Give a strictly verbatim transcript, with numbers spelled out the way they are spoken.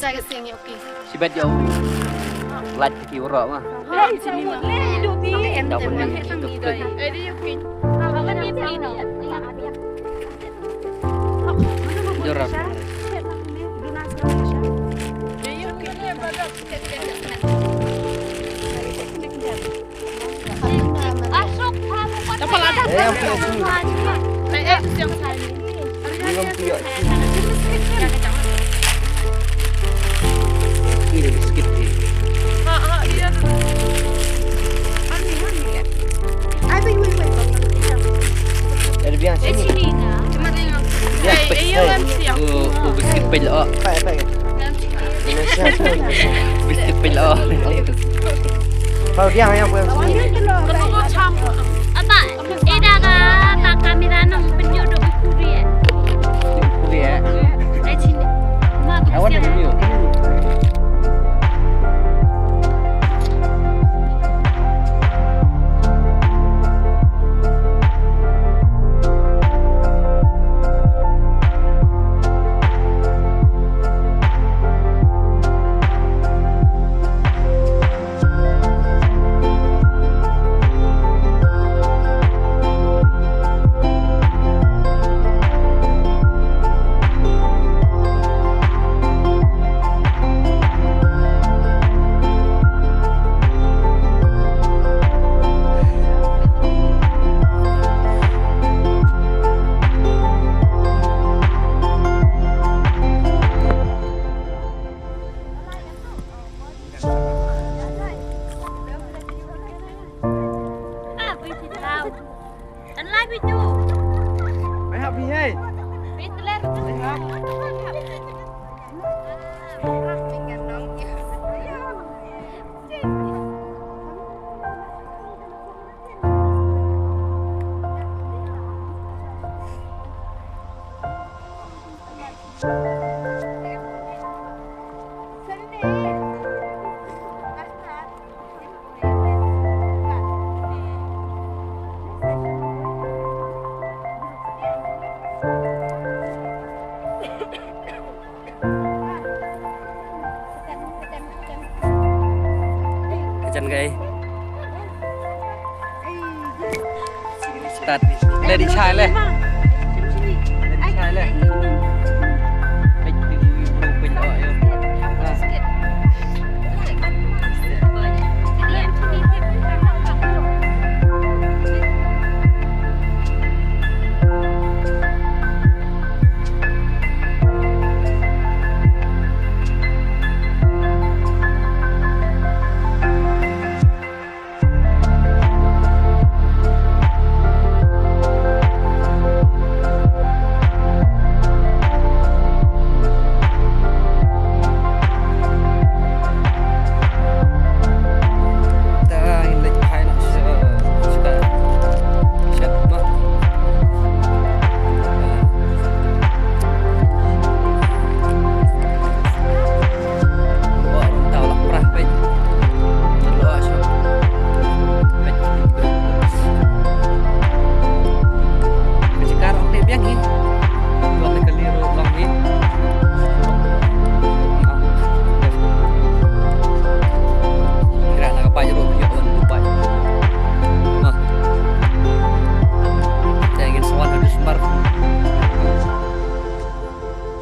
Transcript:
Sibet ïa u. Lait ki warok ma. Dau pynlait ki tuk. Jorap. Ini biskit ni. Ada biang sini. Biang pek. Oh, oh, biskit pek. Apa, apa? Biskit pek. Kau diam yang pulang sini. Apa? Ida ka, ka kamera nang penyu dok kuri eh. Kuri eh. Ai sini. Ma tu. Awan penyu. Ka jan kai. Start. Le di chai le.